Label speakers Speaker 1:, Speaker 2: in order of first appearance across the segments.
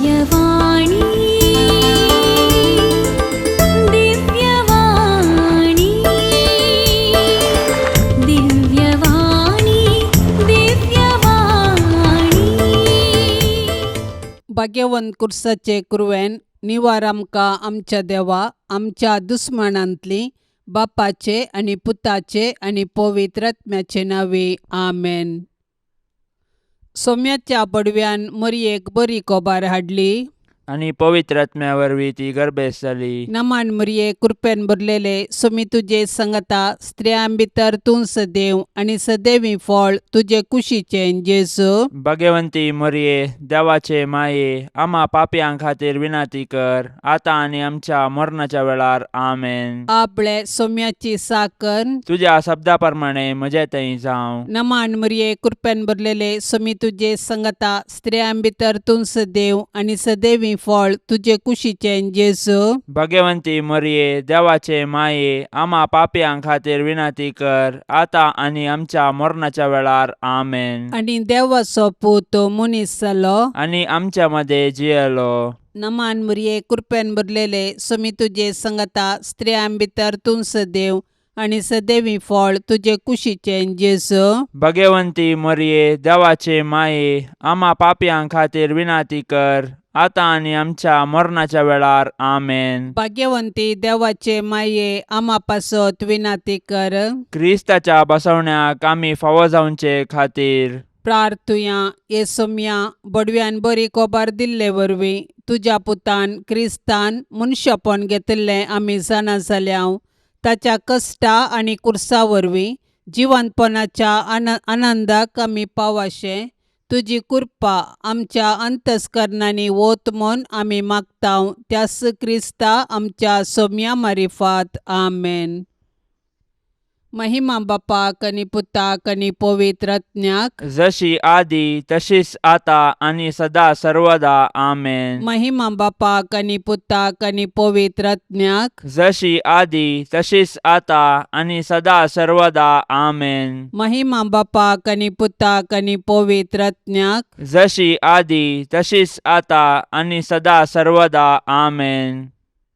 Speaker 1: दिव्यवाणी, दिव्यवाणी, दिव्यवाणी, दिव्यवाणी.
Speaker 2: भाग्यवंत कुर्साचे कुरवेन निवार आमकां आमच्या देवा आमच्या दुस्मानांतली बापाचे आनी पुताचे आनी पवित्र आत्म्याचे नांवे आमेन. सोम्याच्या बडव्यान मरयेक बरी कोबार हाडली.
Speaker 3: आनी पवित्र आत्म्या वरवीं ती गर्भेस्त जाली.
Speaker 2: नमान मरये, कृपेन भरलेले, सुमी तुजे संगता, स्त्रियां भितर तूं सदैव आनी सदैवी फळ तुजे कुशीचें जेजू.
Speaker 3: भगवंती मरये, देवाचे माये, आमा पापयां खातीर विनंती कर, आतां आनी आमच्या मरणाच्या वेळार. आमेन.
Speaker 2: आपले सोम्याची साकर.
Speaker 3: तुज्या शब्दा प्रमाणे म्हजे थंय जावं.
Speaker 2: नमान मरये, कृपेन भरलेले, सुमी तुजे संगता, स्त्रियां भितर तूं सदैव आनी सदैवी फळ तुजे कुशीचें जेजू.
Speaker 3: भगवंती मरये, देवाचे माये, आमा पापयां खातीर विनंती कर, आतां आनी आमच्या मरणाच्या वेळार. आमेन.
Speaker 2: आनी देवाचो पूत मनीस जालो.
Speaker 3: आनी आमच्या मदें जियेलो.
Speaker 2: नमान मरये, कृपेन भरलेले, सुमी तुजे संगता, स्त्रियां भितर तूं सदैव आनी सदैवी फळ तुजे कुशीचें जेजू.
Speaker 3: भगवंती मरये, देवाचे माये, आमा पापयां खातीर विनंती कर, आतां आनी आमच्या मरणाच्या वेळार. आमेन.
Speaker 2: भाग्यवंती देवाचे माये, आमा पासत विनाती कर.
Speaker 3: क्रिस्ताच्या बसवण्याक आमी फावो जावचे खातीर.
Speaker 2: प्रार्थुया. ये सोम्या, बडव्यान बरी कोबार दिल्ले वरवीं तुज्या पुतान क्रिस्तान मनशापण घेतिल्लें आमी जाणा जाल्या. ताच्या कश्टा आनी कुर्सा वरवीं जिवंतपणाच्या आनंदाक आमी पावाशें तुजी कृपा आमच्या अंतस्करणांनी वत म्हूण आमी मागता, त्यास क्रिस्ता आमच्या सोम्या मारिफात. आमेन. महिमा बापाक आनी पुताक आनी पवित्र आत्म्याक.
Speaker 3: जशी आदी तशीच आता आनी सदा सर्वदा. आमेन.
Speaker 2: महिमा बापाक आनी पुताक आनी पवित्र आत्म्याक.
Speaker 3: जशी आदी तशीच आता आनी सदा सर्वदा. आमेन.
Speaker 2: महिमा बापाक आनी पुताक आनी पवित्र आत्म्याक.
Speaker 3: जशी आदी तशीच आता आनी सदा सर्वदा. आमेन.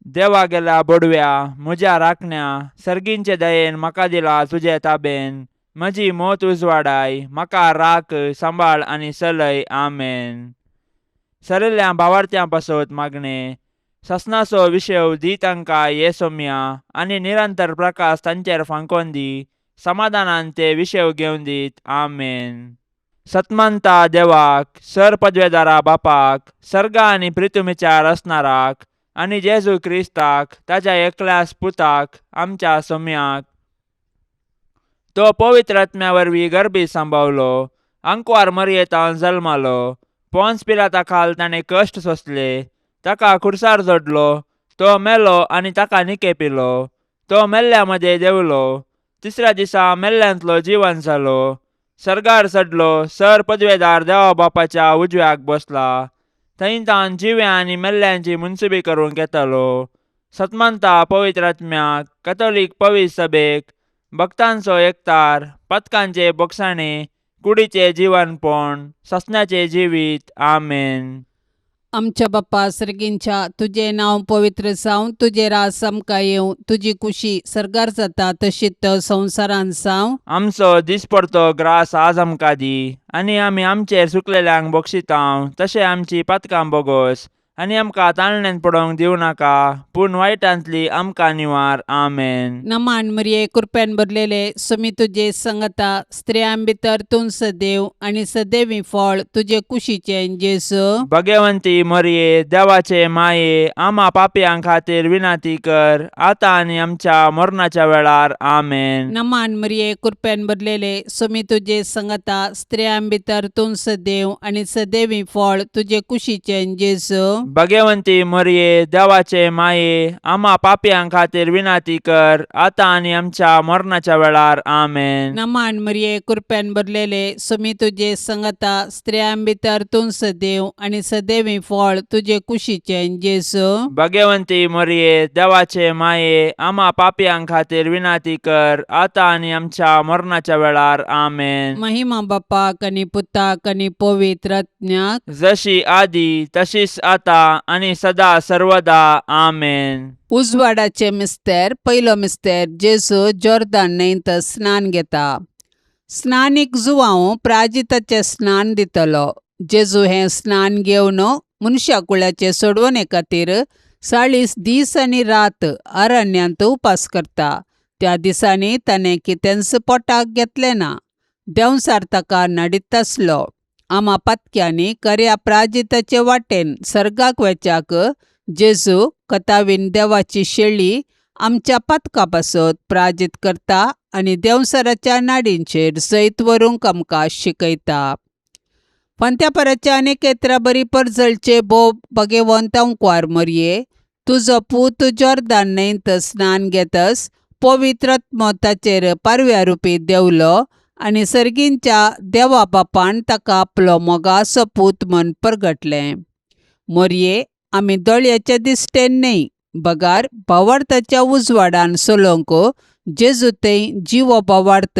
Speaker 3: देवा गेल्या बोडव्या, म्हज्या राखण्या, सर्गींचे दयेन म्हाका दिला तुजे ताबेन. म्हजी मोत उजवाडाय, म्हाका राख, सांबाळ आनी चलय. आमेन. सरिल्ल्या भावार्थ्यां पासत मागणें. ससनाचो विशेव दी तांकां ये सोम्या, आनी निरंतर प्रकाश तांचेर फांकोन दी. समाधानान ते विशेव घेवन दीत. आमेन. सतमंता देवाक, सर पदवेदारा बापाक, सर्गा आनी प्रितुमीच्या रचणाराक, आनी जेजू क्रिस्ताक, ताच्या एकल्याच पुताक, आमच्या सोम्याक, तो पवित्र आत्म्या वरवीं गर्भी सांबावलो, आंकवार मरयेतान जल्मालो, पोन्स पिलाता खाल ताणें कश्ट सोंसले, ताका खुर्सार जोडलो, तो मेलो आनी ताका निकेपिलो, तो मेल्ल्या मदें देंवलो, तिसऱ्या दिसा मेल्ल्यांतलो जिवन जालो, सर्गार चडलो, सर पदवेदार देवा बापाच्या उजव्याक बसला, थंय तावन जिव्या आनी मेल्ल्यांची मुनसुबी करूंक येतालो. सतमंता पवित्र आत्म्याक, कथोलीक पवित्र सभेक, भक्तांचो एकतार, पथकांचे बोगसाणे, कुडीचे जिवनपण, ससण्याचे जिवीत. आमेन.
Speaker 2: आमच्या बाप्पा सर्गींच्या, तुजें नांव पवित्र जावं, तुजें राज आमकां येवं, तुजी कुशी सर्गार जाता तशीच संवसारांत जावं.
Speaker 3: आमचो दिसपडतो ग्रास आज आमकां दी, आनी आमी आमचेर चुकलेल्यांक बक्षितांव तशें आमची पातकां बोगोस, आनी आमकां ताळण्यांत पडोवंक दिवं नाका, पूण वायटांतली आमकां निवार. आमेन.
Speaker 2: नमान मरिये, कृपेन भरलेले, सुमी तुजे संगता, स्त्रियां भितर तूं सदैव आनी सदैवी फळ तुजे कुशीचें जेजू.
Speaker 3: भगवंती मरिये, देवाचे माये, आमा पापयां खातीर विनंती कर, आतां आनी आमच्या मरणाच्या वेळार. आमेन.
Speaker 2: नमान मरिये, कृपेन भरलेले, सुमी तुजे संगता, स्त्रियां भितर तूं सदैव आनी सदैवी फळ तुजे कुशीचें जेजू.
Speaker 3: भगवंती मोरये देवाचे माये आम्हा पापयां खातीर विनंती कर आतां आनी आमच्या मरणाच्या वेळार. आमेन.
Speaker 2: नमान मरिये, कृपेन भरलेले, सुमी तुजे संगता, स्त्रियां भितर तूं सदैव आनी सदैवी फळ तुजे कुशीचें जेजू.
Speaker 3: भगवंती मोरये देवाचे माये आम्हा पापयां खातीर विनंती कर आतां आनी आमच्या मरणाच्या वेळार. आमेन.
Speaker 2: महिमा बापाक आनी पुताक आनी पवित्र आत्म्याक.
Speaker 3: जशी आदी तशीच आता आनी सदा सर्वदा. आमेन.
Speaker 2: उजवाडाचे मिस्तेर. पयलो मिस्तेर. जेजू जोर्दान न्हंयत स्नान घेता. स्नानीक जुवांव प्राजिताचें स्नान दितलो. जेजू हें स्नान घेवन मनशा कुळाचे सोडवणे खातीर 40 दीस आनी रात अरण्यांत उपास करता. त्या दिसांनी ताणें कितेंच पोटाक घेतलें ना. देंवचार ताका नडीत आसलो. आमा पातक्यांनी खऱ्या प्राजिताचे वाटेन सर्गाक वेच्याक जेजू कथावीन देवाची शेळी आमच्या पातका पासत प्राजीत करता आनी देंवचाराच्या नाडींचेर जैत व्हरूंक आमकां शिकयता. फांत्यापराच्या अनेक बरी परजळचे भोव भगेवंत अंकवार मरये, तुजो पूत जोर्दान न्हंयत स्नान घेतस पवित्र आत्मो ताचेर पारव्या रुपी देंवलो आनी सर्गींच्या देवा बापान ताका आपलो मोगाचो पूत म्हण परगटलें. मोरये, आमी दोळ्याच्या दिश्टेन न्हय बगार भावार्थाच्या उजवाडान चलोवंक जेजू थंय जिवो भावार्थ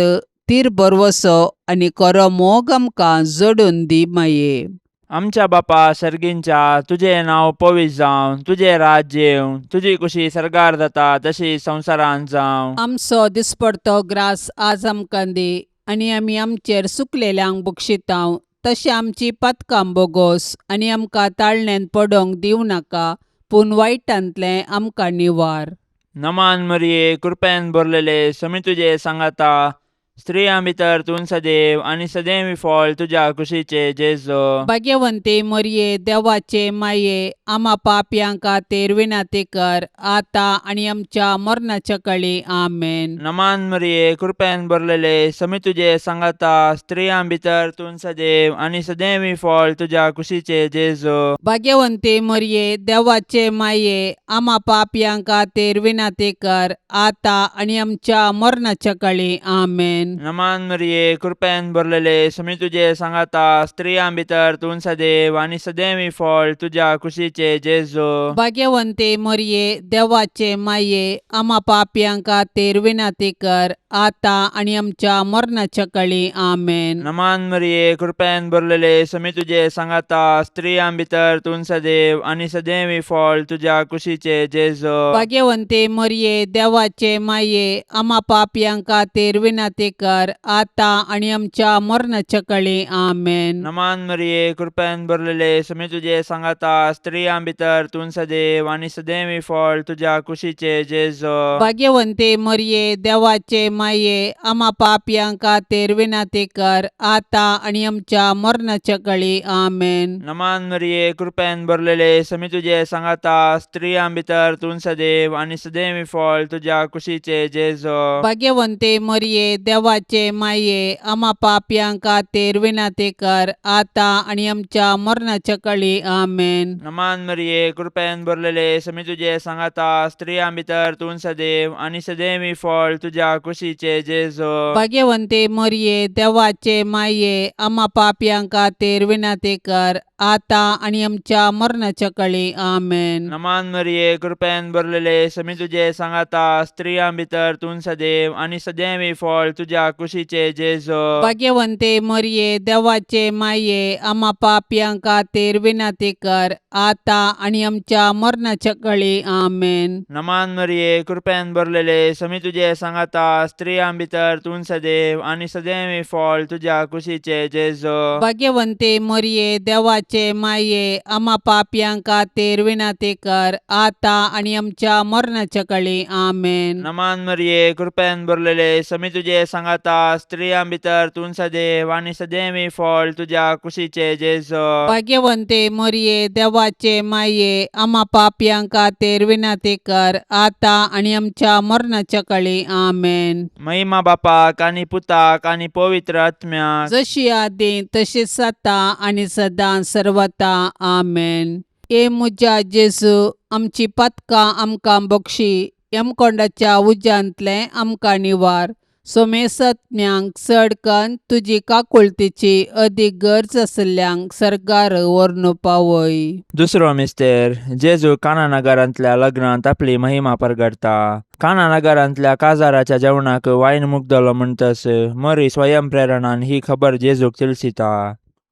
Speaker 2: तीर भरवसो आनी खरो मोग आमकां जोडून दी माये.
Speaker 3: आमच्या बापा सर्गींच्या, तुजें नांव पवित्र जावं, तुजें राज्य येवं, तुजी कुशी सर्गार जाता तशी संवसारांत जावं.
Speaker 2: आमचो दिसपडतो ग्रास आज आमकां दी आनी आमी आमचेर सुकलेल्यांक बक्षितांव तशें आमची पातकां बोगोस आनी आमकां ताळण्यांत पडोंक दिवं नाका पूण वायटांतलें आमकां निवार.
Speaker 3: नमान मरिये, कृपेन भरलेले, समी तुजे सांगाता, स्त्रियां भितर तूं सदैव आनी सदैव फळ तुज्या कुशीचे जेजू.
Speaker 2: भाग्यवंती मरिये, देवाचे माये, आमा पापयां खातीर विनंती कर आतां आनी आमच्या मरणाच्या कळी. आमेन.
Speaker 3: नमान मरिये, कृपेन भरलेले, समी तुजे सांगाता, स्त्रियां भितर तूं सदैव आनी सदैव फळ तुज्या कुशीचे जेजू.
Speaker 2: भाग्यवंती मरिये, देवाचे माये, आमा पापयां खातीर विनंती कर आतां आनी आमच्या मरणाच्या कळी. आमेन.
Speaker 3: नमान मरिये, कृपेन भरलेले, समी तुजे सांगाता, स्त्रियां भितर तूं सदैव आनी सदैव फळ तुज्या कुशीचे जेजू.
Speaker 2: भाग्यवंती मरिये, देवाचे माये, आमा पापयां खातीर विनंती कर आतां आनी आमच्या मरणाच्या कळी. आमेन.
Speaker 3: नमान मरिये, कृपेन भरलेले, समी तुजे सांगाता, स्त्रियां भितर तूं सदैव आनी सदैव फळ तुज्या कुशीचे जेजू.
Speaker 2: भाग्यवंती मरिये, देवाचे माये, आमा पापयां खातीर विनंती कर आतां आनी आमच्या मरणाच्या कळी. आमेन.
Speaker 3: नमान मरिये, कृपेन भरलेले, समी तुजे सांगाता, स्त्रियां भितर तूं सदैव आनी सदैव फळ तुज्या कुशीचे जेजू.
Speaker 2: भाग्यवंती मरिये, देवाचे माये, आमा पापयां खातीर विनंती कर आतां आनी आमच्या मरणाच्या कळी. आमेन.
Speaker 3: नमान मरिये, कृपेन भरलेले, समी तुजे सांगाता, स्त्रियां भितर तूं सदैव आनी सदैव फळ तुज्या कुशीचे जेजू.
Speaker 2: भाग्यवंती मरिये, देवाचे माये, आमा पापयां खातीर विनंती कर आतां आनी आमच्या मरणाच्या कळी. आमेन.
Speaker 3: नमान मरिये, कृपेन भरलेले, समी तुजे सांगाता, स्त्रियां भितर तूं सदैव आनी सदैव फळ तुज्या कुशीचे जेजू.
Speaker 2: भाग्यवंती मरिये, देवाचे माये, आमा पापयां खातीर विनंती कर आतां आनी आमच्या मरणाच्या कळी. आमेन.
Speaker 3: नमान मरिये, कृपेन भरलेले, समी तुजे सांगाता, स्त्रियां भितर तूं सदैव आनी सदैव फळ तुज्या कुशीचे जेजू.
Speaker 2: भाग्यवंती मरिये, देवाचे माये, आमा पापयां खातीर विनंती कर आतां आनी आमच्या मरणाच्या कळी. आमेन.
Speaker 3: नमान मरिये, कृपेन भरलेले, समी तुजे सांगाता, स्त्रियां भितर तूं सदैव आनी सदैव फळ तुज्या कुशीचे जेजू.
Speaker 2: भाग्यवंती मरिये, देवाचे माये, आमा पापयां खातीर विनंती कर आतां आनी आमच्या मरणाच्या कळी. आमेन.
Speaker 3: नमान मरिये, कृपेन भरलेले, समी तुजे सांगाता, स्त्रियां भितर तूं सदैव आनी सदैव फळ तुज्या कुशीचे जेजू.
Speaker 2: भाग्यवंती मरिये, देवाचे माये, आमा पापयां खातीर विनंती कर आतां आनी आमच्या मरणाच्या कळी. आमेन.
Speaker 3: महिमा बापाक आनी पुताक आनी पवित्र आत्म्याक.
Speaker 2: जशी आदी तशीच आतां आनी सदां सर्वता. आमेन. ए म्हज्या जेजू, आमची पातकां आमकां बक्षी, यमकोंडाच्या उज्यांतलें आमकां निवार. सोमेसत्म्यांक चड कन्न तुजी काकुळतीची अदीक गरज आशिल्ल्यांक सर्गार व्हरून पावय.
Speaker 3: दुसरो मिस्तेर. जेजू काना नगरांतल्या लग्नांत आपली महिमा परगटता. काना नगरांतल्या काजाराच्या जेवणाक वायन मुगदलो म्हणटस मरी स्वयं प्रेरणान ही खबर जेजूक तिळसिता.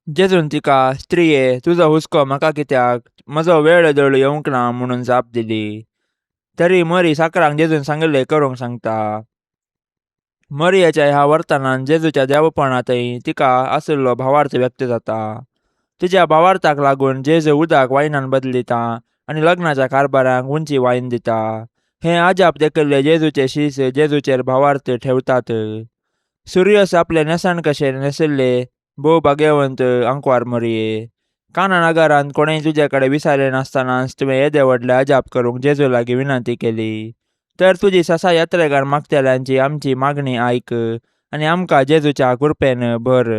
Speaker 3: जेजून तिका, स्त्रिये, तुजो हुस्को म्हाका कित्याक? म्हजो वेळ दळू येवंक ना, म्हणून जाप दिली. तरी मरी साकरांक जेजून सांगिल्लें करूंक सांगता. मरियेच्या ह्या वर्तनान जेजूच्या देवपणांतय तिका आशिल्लो भावार्थ व्यक्त जाता. तिच्या भावार्थाक लागून जेजू उदक वायनान बदलिता आनी लग्नाच्या कारभाराक उंची वायन दिता. हें अजाप देखिल्ले जेजूचे शीस जेजूचेर भावार्थ ठेवतात. सुर्यस आपले न्हेसण कशें न्हेसिल्ले भोव भाग्यवंत आंकवार मरिये, काना नगरांत कोणेय तुजे कडेन विचारलें नासतनाच तुवें येदें व्हडलें अजाप करूंक जेजू लागीं विनंती केली, तर तुजी ससा यात्रेगार मागतल्यांची आमची मागणी आयक आनी आमकां जेजूच्या कृपेन भर.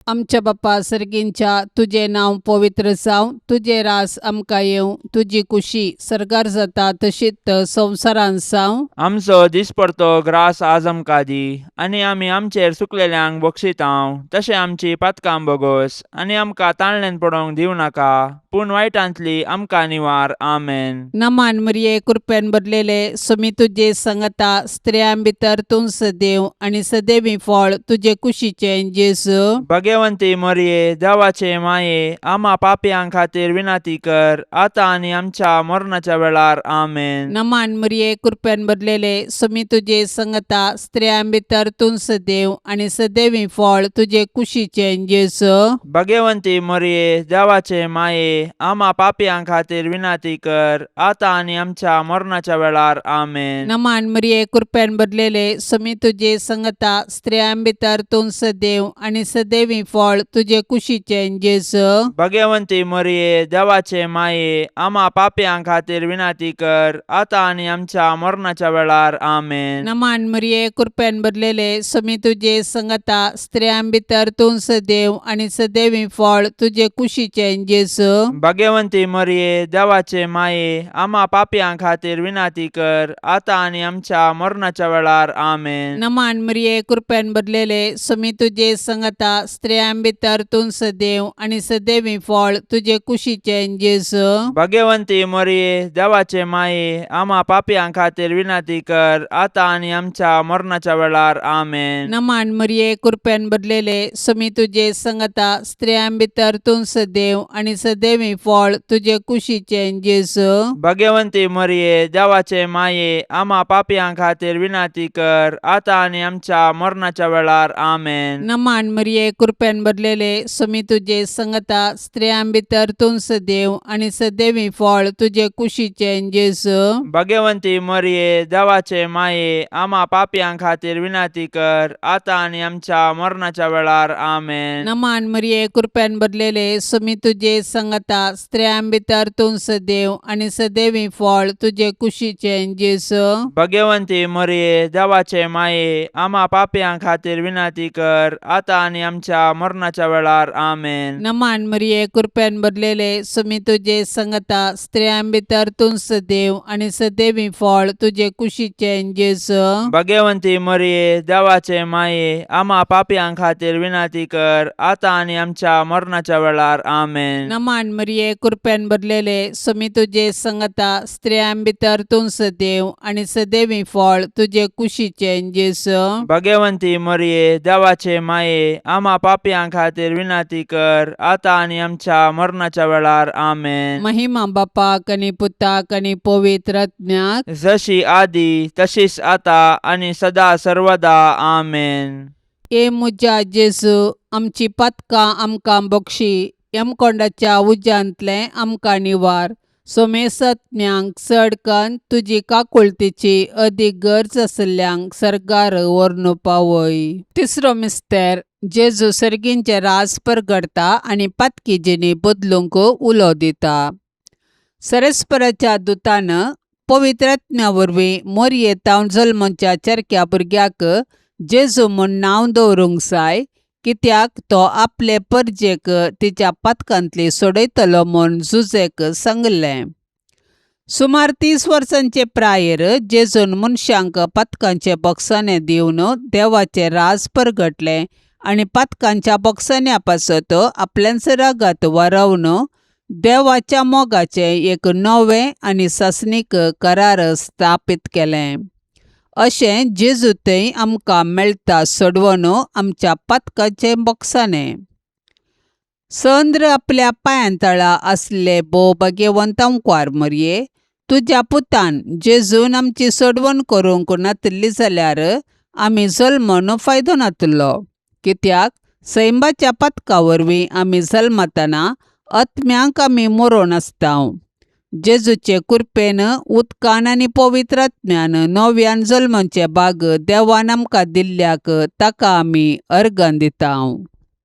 Speaker 2: आमच्या बापा सर्गींच्या, तुजें नांव पवित्र जावं, तुजें रास आमकां येवं, तुजी कुशी सर्गार जाता तशीच संवसारांत जावं.
Speaker 3: आमचो दिसपडतो ग्रास आज आमकां दी, आनी आमी आमचेर चुकलेल्यांक बक्षितांव तशें आमची पातकां बोगोस, आनी आमकां ताळणेन पडोवंक दिवं नाका, पूण वायटांतली आमकां निवार. आमेन.
Speaker 2: नमान मरिये, कृपेन भरलेले, स्वामी तुजे संगता, स्त्रियां भितर तूं सदैव आनी सदैवी फळ तुजे कुशीचें जेजू.
Speaker 3: भगवंती मरिये, देवाचे माये, आमा पापयां खातीर विनंती कर, आतां आनी आमच्या मरणाच्या वेळार. आमेन.
Speaker 2: नमान मरिये, कृपेन भरलेले, स्वामी तुजे संगता, स्त्रियां भितर तूं सदैव आनी सदैवी फळ तुजे कुशीचें जेजू.
Speaker 3: भगवंती मरिये, देवाचे माये, आमा पापयां खातीर विनंती कर, आतां आनी आमच्या मरणाच्या वेळार. आमेन.
Speaker 2: नमान मरिये, कृपेन भरलेले, स्वामी तुजे संगता, स्त्रियां भितर तूं सदैव आनी सदैवी फळ तुजे कुशीचें जेजू.
Speaker 3: भगवंती मरिये, देवाचे माये, आमा पापयां खातीर विनंती कर, आतां आनी आमच्या मरणाच्या वेळार. आमेन.
Speaker 2: नमान मरिये, कृपेन भरलेले, स्वामी तुजे संगता, स्त्रियां भितर तूं सदैव आनी सदैवी फळ तुजे कुशीचें जेजू.
Speaker 3: भगवंती मरिये, देवाचे माये, आमा पापयां खातीर विनंती कर, आतां आनी आमच्या मरणाच्या वेळार. आमेन.
Speaker 2: नमान मरिये, कृपेन भरलेले, स्वामी तुजे संगता, स्त्रियां भितर तूं सदैव आनी सदैवी फळ तुजे कुशीचें जेजू.
Speaker 3: भगवंती मरिये, देवाचे माये, आमा पापयां खातीर विनंती कर, आतां आनी आमच्या मरणाच्या वेळार. आमेन.
Speaker 2: नमान मरिये, कृपेन भरलेले, स्वामी तुजे संगता, स्त्रियां भितर तूं सदैव आनी सदैवी फळ तुजे कुशीचें जेजू.
Speaker 3: भगवंती मरिये, देवाचे माये, आमा पापयां खातीर विनंती कर, आतां आनी आमच्या मरणाच्या वेळार. आमेन.
Speaker 2: नमान मरिये, कृपेन भरलेले, स्वामी तुजे संगता, स्त्रियां भितर तूं सदैव आनी सदैवी फळ तुजे कुशीचें जेजू.
Speaker 3: भगवंती मरिये, देवाचे माये, आमा पापयां खातीर विनंती कर, आतां आनी आमच्या मरणाच्या वेळार. आमेन.
Speaker 2: नमान मरिये, कृपेन भरलेले, स्वामी तुजे संगता, स्त्रियां भितर तूं सदैव आनी सदैवी फळ तुजे कुशीचें जेजू.
Speaker 3: भगवंती मरिये, देवाचे माये, आमा पापयां खातीर विनंती कर, आतां आनी आमच्या मरणाच्या वेळार. आमेन.
Speaker 2: नमान मरिये, कृपेन भरलेले, स्वामी तुजे संगता, स्त्रियां भितर तूं सदैव आनी सदैवी फळ तुजे कुशीचें जेजू.
Speaker 3: भगवंती मरिये, देवाचे माये, आमा पापयां खातीर विनंती कर, आतां आनी आमच्या मरणाच्या वेळार. आमेन.
Speaker 2: नमान मरिये, कृपेन भरलेले, स्वामी तुजे संगता, स्त्रियां भितर तूं सदैव आनी सदैवी फळ तुजे कुशीचें जेजू.
Speaker 3: भगवंती मरिये, देवाचे माये, आमा पापयां खातीर विनंती कर, आतां आनी आमच्या मरणाच्या वेळार. आमेन.
Speaker 2: महिमा बापाक आनी पुताक आनी पवित्र आत्म्याक.
Speaker 3: जशी आदी तशीच आता आनी सदा सर्वदा. आमेन.
Speaker 2: ए म्हज्या जेजू, आमची पातकां आमकां बक्षी, यमकोंडाच्या उज्यांतलें आमकां निवार. सोमेसत्म्यांक चड कन्न तुजी काकुळतीची अदीक गरज आशिल्ल्यांक सर्गार व्हरून पावय. तिसरो मिस्तेर. जेजू सर्गींचे राज परगडता आनी पातकी जिणी बदलूंक उलो दिता. सरस्पराच्या दुतान पवित्र आत्म्या वरवीं मोरये तावन जल्मच्या चरक्या भुरग्याक जेजू म्हूण नांव दवरूंक जाय. कित्याक तो आपले परजेक तिच्या पातकांतली सोडयतलो म्हूण जुजेक सांगलें. सुमार 30 वर्सांचे प्रायेर जेजून मनशांक पातकांचे बोगसाणें दिवन देवाचें राज परगटलें आनी पातकांच्या बोगसाण्या पासत आपल्याच रागात वारोवन देवाच्या मोगाचें एक नवें आनी सासणीक करार स्थापीत केलें. अशें जेजू थंय आमकां मेळटा सोडवण आमच्या पातकाचें बोगसाणें. चंद्र आपल्या पांयांतळा आसले भोव भाग्यवंत आंकवार मरये, तुज्या पुतान जेजून आमची सोडवण करूंक नातिल्ली जाल्यार आमी जल्मून फायदो नातिल्लो. कित्याक सैमाच्या पातका वरवीं आमी जल्मतना आत्म्यांक आमी मरोन आसता. जेजूचे कृपेन उदकान आनी पवित्र आत्म्यान नव्यान जल्माचे भाग देवान आमकां दिल्ल्याक ताका आमी अर्गां दिता.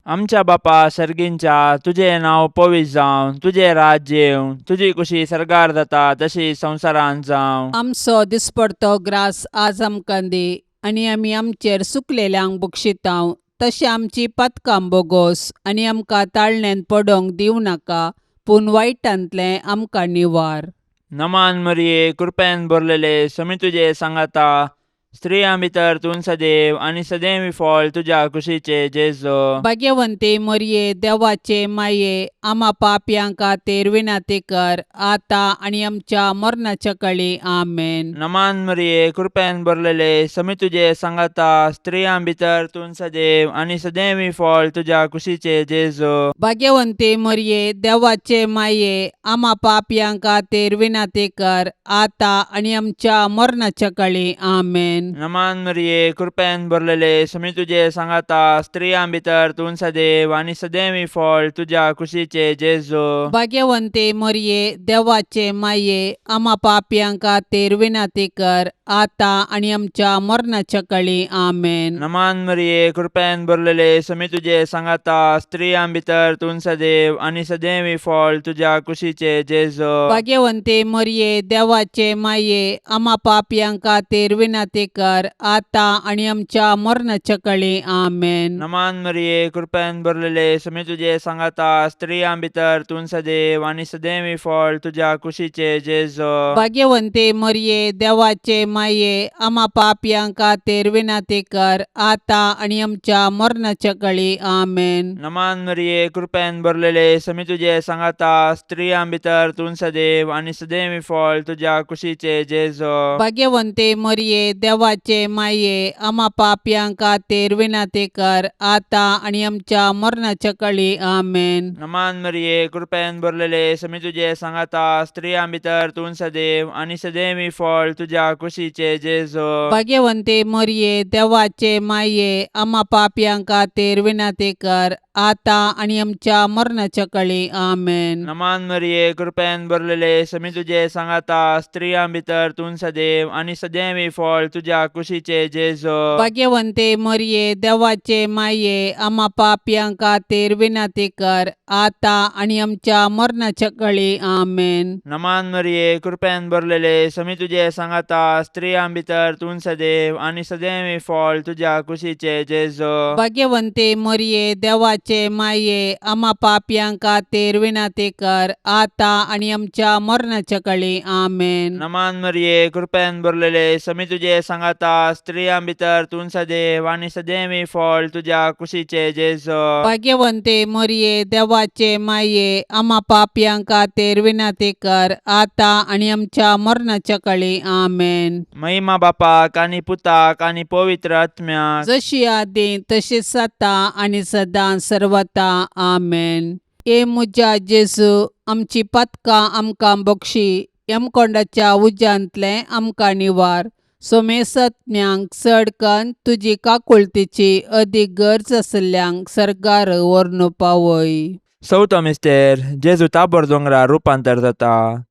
Speaker 3: आमच्या बापा सर्गींच्या, तुजें नांव पवित्र जावं, तुजें राज्य येवं, तुजी कुशी सर्गार जाता तशी संवसारांत जावं.
Speaker 2: आमचो दिसपडतो ग्रास आज आमकां दी आनी आमी आमचेर सुकलेल्यांक बक्षितांव तशें आमची पातकां बोगोस आनी आमकां ताळण्यांत पडोंक दिवं नाका पूण वायटांतलें आमकां निवार.
Speaker 3: नमान मरिये, कृपेन भरलेले, समी तुजे सांगाता, स्त्रियां भितर तूं सदैव आनी सदैव फळ तुज्या कुशीचे जेजू.
Speaker 2: भाग्यवंती मरये, देवाचे माये, आमा पापयां खातीर विनंती कर आतां आनी आमच्या मरणाच्या कळी. आमेन.
Speaker 3: नमान मरिये, कृपेन भरलेले, समी तुजे सांगाता, स्त्रियां भितर तूं सदैव आनी सदैव फळ तुज्या कुशीचे जेजू.
Speaker 2: भाग्यवंती मरये, देवाचे माये, आमा पापयां खातीर विनंती कर आतां आनी आमच्या मरणाच्या कळी. आमेन.
Speaker 3: नमान मरिये, कृपेन भरलेले, समी तुजे सांगाता, स्त्रियां भितर तूं सदैव आनी सदैव फळ तुज्या कुशीचे जेजू.
Speaker 2: भाग्यवंती मरये, देवाचे माये, आमा पापयां खातीर विनंती कर आतां आनी आमच्या मरणाच्या कळी. आमेन.
Speaker 3: नमान मरिये, कृपेन भरलेले, समी तुजे सांगाता, स्त्रियां भितर तूं सदैव आनी सदैव फळ तुज्या कुशीचे जेजू.
Speaker 2: भाग्यवंती मरये, देवाचे माये, आमा पापयां खातीर विनंती कर आतां आनी आमच्या मरणाच्या कळी. आमेन.
Speaker 3: नमान मरिये, कृपेन भरलेले, समी तुजे सांगाता, स्त्रियां भितर तूं सदैव आनी सदैव फळ तुज्या कुशीचे जेजू.
Speaker 2: भाग्यवंती मरये, देवाचे माये, आमा पापयां खातीर विनंती कर आतां आनी आमच्या मरणाच्या कळी. आमेन.
Speaker 3: नमान मरिये, कृपेन भरलेले, समी तुजे सांगाता, स्त्रियां भितर तूं सदैव आनी सदैव फळ तुज्या कुशीचे जेजू.
Speaker 2: भाग्यवंती मरये, देवाचे माये, आमा पापयां खातीर विनंती कर आतां आनी आमच्या मरणाच्या कळी. आमेन.
Speaker 3: नमान मरिये, कृपेन भरलेले, समी तुजे सांगाता, स्त्रियां भितर तूं सदैव आनी सदैव फळ तुज्या कुशीचे जेजू.
Speaker 2: भाग्यवंती मरये, देवाचे माये, आमा पापयां खातीर विनंती कर आतां आनी आमच्या मरणाच्या कळी. आमेन.
Speaker 3: नमान मरिये, कृपेन भरलेले, समी तुजे सांगाता, स्त्रियां भितर तूं सदैव आनी सदैव फळ तुज्या कुशीचे जेजू.
Speaker 2: भाग्यवंती मरये, देवाचे माये, आमा पापयां खातीर विनंती कर आतां आनी आमच्या मरणाच्या कळी. आमेन.
Speaker 3: नमान मरिये, कृपेन भरलेले, समी तुजे सांगाता, स्त्रियां भितर तूं सदैव आनी सदैव फळ तुज्या कुशीचे जेजू.
Speaker 2: भाग्यवंती मरये, देवाचे माये, आमा पापयां खातीर विनंती कर आतां आनी आमच्या मरणाच्या कळी. आमेन.
Speaker 3: नमान मरिये, कृपेन भरलेले, समी तुजे सांगाता, स्त्रियां भितर तूं सदैव आनी सदैव फळ तुज्या कुशीचे जेजू.
Speaker 2: भाग्यवंती मरये, देवाचे माये, आमा पापयां खातीर विनंती कर आतां आनी आमच्या मरणाच्या कळी. आमेन.
Speaker 3: महिमा बापाक आनी पुताक आनी पवित्र आत्म्याक,
Speaker 2: जशी आदी तशीच आतां आनी सदां सर्वता. आमेन. ए म्हज्या जेजू, आमची पातकां आमकां बक्षी, यमकोंडाच्या उज्यांतलें आमकां निवार, सोमेसत्म्यांक चड कन्न तुजी काकुळतीची अदीक गरज आशिल्ल्यांक सर्गार व्हरून पावय.
Speaker 3: चवथो मिस्तेर, जेजू ताबोर दोंगरार रुपांतर जाता.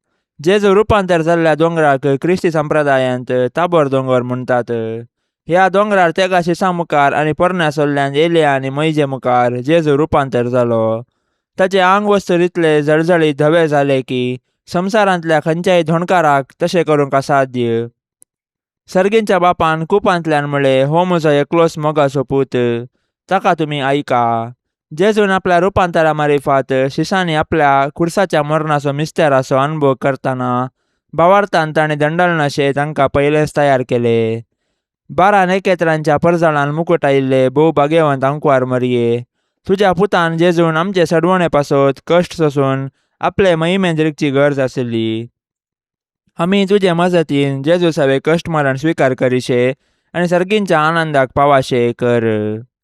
Speaker 3: जेजू रुपांतर जाल्ल्या दोंगराक क्रिस्ती संप्रदायांत ताबोर दोंगर म्हणटात. ह्या दोंगरार तेगा शिसां मुखार आनी पोरण्या सोल्ल्यान एलिया आनी मैजे मुखार जेजू रुपांतर जालो. ताचे आंग वस्तूर इतले जळजळीत धवे जाले की संवसारांतल्या खंयच्याय धोणकाराक तशें करूंक असाध्य. सर्गींच्या बापान कुपांतल्यान म्हळें, हो म्हजो एकलोच मोगाचो पूत, ताका तुमी आयका. जेजून आपल्या रुपांतरा मारिफात शिसांनी आपल्या खुर्साच्या मरणाचो मिस्तेराचो अनुभव करतना भावार्थान ताणें दंडलनाशे तांकां पयलेंच तयार केले. 12 नखेत्रांच्या परजळान मुकूट आयिल्ले भोव भाग्यवंत आंकवार मरये, तुज्या पुतान जेजून आमचे सडवणे पासत कश्ट सोसून आपले महिमेन रिगची गरज आशिल्ली. आमी तुजे मजतीन जेजू सवे कश्ट मरण स्विकार करिशे आनी सर्गींच्या आनंदाक पावाशे कर.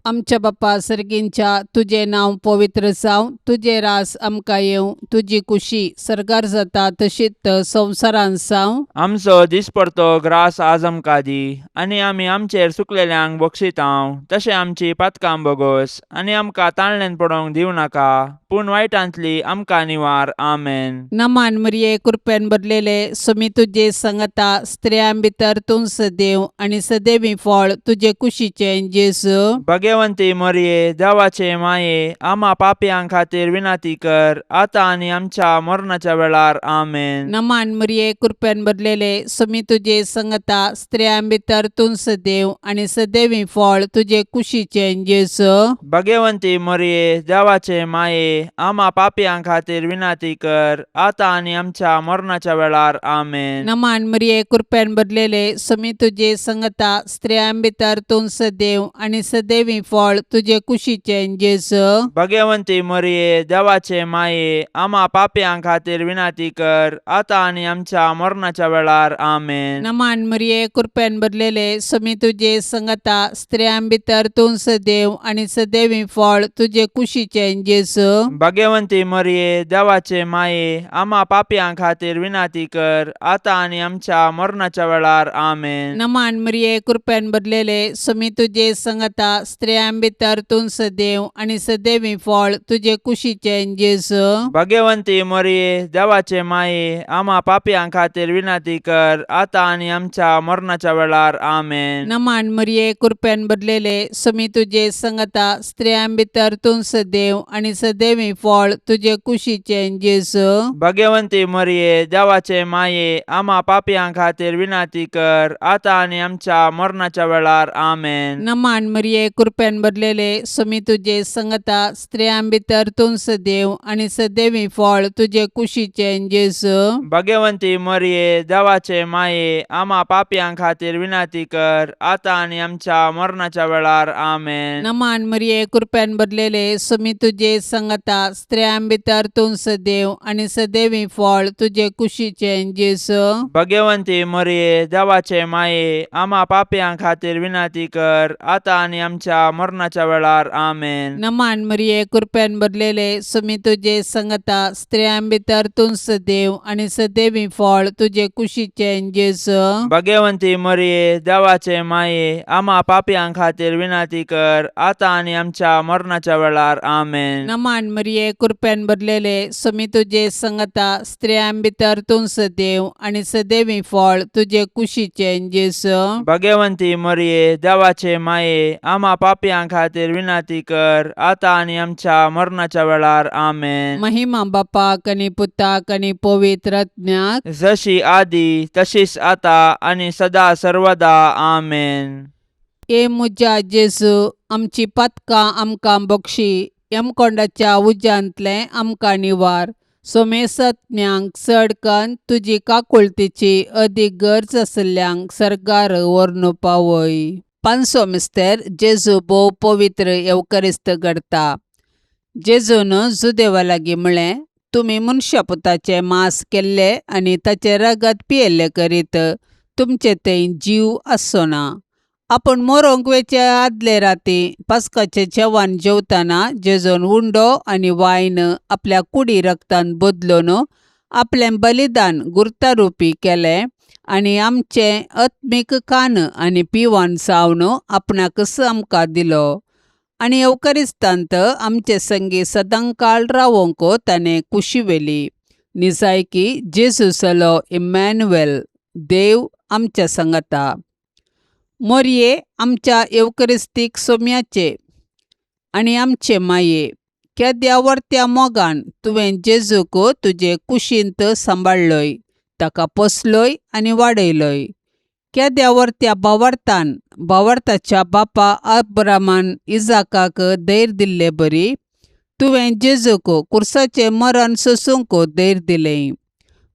Speaker 2: आमच्या बाप्पा सर्गींच्या, तुजें नांव पवित्र जावं, तुजें रास आमकां येवं, तुजी कुशी सर्गार जाता तशीच संवसारांत जावं.
Speaker 3: आमचो दिसपडतो ग्रास आज आमकां दी आनी आमी आमचेर चुकलेल्यांक बक्षितांव तशें आमची पातकां बोगोस आनी आमकां ताळणेन पडोवंक दिवं नाका, पूण वायटांतली आमकां निवार. आमेन.
Speaker 2: नमान मरिये, कृपेन भरलेले, सुमी तुजे संगता, स्त्रियां भितर तूं सदैव आनी सदैवी फळ तुजे कुशीचें जेजू.
Speaker 3: भगवंती मरये, देवाचे माये, आमा पापयां खातीर विनंती कर, आतां आनी आमच्या मरणाच्या वेळार. आमेन.
Speaker 2: नमान मरिये, कृपेन भरलेले, सुमी तुजे संगता, स्त्रियां भितर तूं सदैव आनी सदैवी फळ तुजे कुशीचें जेजू.
Speaker 3: भगवंती मरये, देवाचे माये, आमा पापयां खातीर विनंती कर, आतां आनी आमच्या मरणाच्या वेळार. आमेन.
Speaker 2: नमान मरिये, कृपेन भरलेले, सुमी तुजे संगता, स्त्रियां भितर तूं सदैव आनी सदैवी फळ तुजे कुशीचें जेजू.
Speaker 3: भगवंती मरये, देवाचे माये, आमा पापयां खातीर विनंती कर, आतां आनी आमच्या मरणाच्या वेळार. आमेन.
Speaker 2: नमान मरिये, कृपेन भरलेले, सुमी तुजे संगता, स्त्रियां भितर तूं सदैव आनी सदैवी फळ तुजे कुशीचें जेजू.
Speaker 3: भगवंती मरये, देवाचे माये, आमा पापयां खातीर विनंती कर, आतां आनी आमच्या मरणाच्या वेळार. आमेन.
Speaker 2: नमान मरिये, कृपेन भरलेले, सुमी तुजे संगता, स्त्रियां भितर तूं सदैव आनी सदैवी फळ तुजे कुशीचें जेजू.
Speaker 3: भगवंती मरये, देवाचे माये, आमा पापयां खातीर विनंती कर, आतां आनी आमच्या मरणाच्या वेळार. आमेन.
Speaker 2: नमान मरिये, कृपेन भरलेले, सुमी तुजे संगता, स्त्रियां भितर तूं सदैव आनी सदैवी फळ तुजे कुशीचें जेजू.
Speaker 3: भगवंती मरये, देवाचे माये, आमा पापयां खातीर विनंती कर, आतां आनी आमच्या मरणाच्या वेळार. आमेन.
Speaker 2: नमान मरिये, कृपेन भरलेले, सुमी तुजे संगता, स्त्रियां भितर तूं सदैव आनी सदैवी फळ तुजे कुशीचें जेजू.
Speaker 3: भगवंती मरये, देवाचे माये, आमा पापयां खातीर विनंती कर, आतां आनी आमच्या मरणाच्या वेळार. आमेन.
Speaker 2: नमान मरिये, कृपेन भरलेले, सुमी तुजे संगता, स्त्रियां भितर तूं सदैव आनी सदैवी फळ तुजे कुशीचें जेजू.
Speaker 3: भगवंती मरये, देवाचे माये, आमा पापयां खातीर विनंती कर, आतां आनी आमच्या मरणाच्या वेळार. आमेन.
Speaker 2: नमान मरिये, कृपेन भरलेले, सुमी तुजे संगता, स्त्रियां भितर तूं सदैव आनी सदैवी फळ तुजे कुशीचें जेजू.
Speaker 3: भगवंती मरये, देवाचे माये, आमा पापयां खातीर विनंती कर, आतां आनी आमच्या मरणाच्या वेळार. आमेन.
Speaker 2: नमान मरिये, कृपेन भरलेले, सुमी तुजे संगता, स्त्रियां भितर तूं सदैव आनी सदैवी फळ तुजे कुशीचें जेजू.
Speaker 3: भगवंती मरये, देवाचे माये, आमा पापयां खातीर विनंती कर, आतां आनी आमच्या मरणाच्या वेळार. आमेन.
Speaker 2: महिमा बापाक आनी पुताक आनी पवित्र आत्म्याक,
Speaker 3: जशी आदी तशीच आता आनी सदा सर्वदा. आमेन.
Speaker 2: ए म्हज्या जेजू, आमची पातकां आमकां बक्षी, यमकोंडाच्या उज्यांतलें आमकां निवार, सोमेसत्म्यांक चड कन्न तुजी काकुळतीची अदीक गरज आशिल्ल्यांक सर्गार व्हरून पावय. पांचवो मिस्तेर, जेजू भोव पवित्र येवकरिस्त घडता. जेजून जुदेवा लागीं म्हळें, तुमी मनशा पुताचें मांस केल्लें आनी ताचें रगत पियेल्लें करीत तुमचे थंय जीव आसचो ना. आपूण मरोंक वेचे आदले राती पास्काचें जेवण जेवतना जेजून उंडो आनी वायन आपल्या कुडी रगतान बदलून आपलें बलिदान गुर्तारुपी केलें आनी आमचें आत्मीक कान आनी पिवन जावन आपणाकच आमकां दिलो आनी येवकरिस्तांत आमचे संगी सदांकाळ रावोंक ताणें कुशी व्हेली. निजायकी जेजू जालो इमॅन्युएल, देव आमच्या सांगाता. मोरये, आमच्या येवकरिस्तीक सोम्याचे आनी आमचे माये, केद्या व्हडत्या मोगान तुवें जेजूक तुजे कुशींत सांबाळ्ळोय, ताका पोसलोय आनी वाडयलोय. केद्या वर्त्या भावार्थान भावार्थाच्या बापा अब्रामान इजाकाक धैर्य दिल्ले बरी तुवें जेजूक कुर्साचें मरण सोसूंक धैर्य दिलें.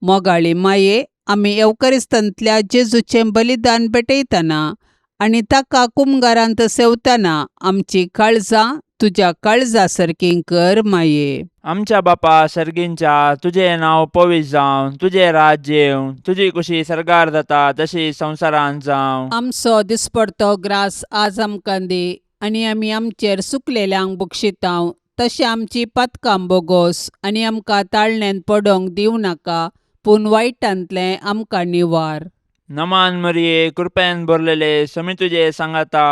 Speaker 2: मोगाळी माये, आमी येवकरिस्तांतल्या जेजूचें बलिदान भेटयतना आनी ताका कुमगारांत सेवतना आमची काळजां तुज्या काळजा सारकीं कर माये.
Speaker 3: आमच्या बापा सर्गींच्या, तुजें नांव पवित्र जावं, तुजें राज्य येवं, तुजी कुशी सर्गार जाता तशी संवसारांत जावं.
Speaker 2: आमचो दिसपडतो ग्रास आज आमकां दी आनी आमी आमचेर सुकलेल्यांक बक्षितांव तशें आमची पातकां बोगोस आनी आमकां ताळण्यांत पडोंक दिवं नाका पूण वायटांतलें आमकां निवार.
Speaker 3: नमान मरिये, कृपेन भरलेले, समी तुजे सांगाता,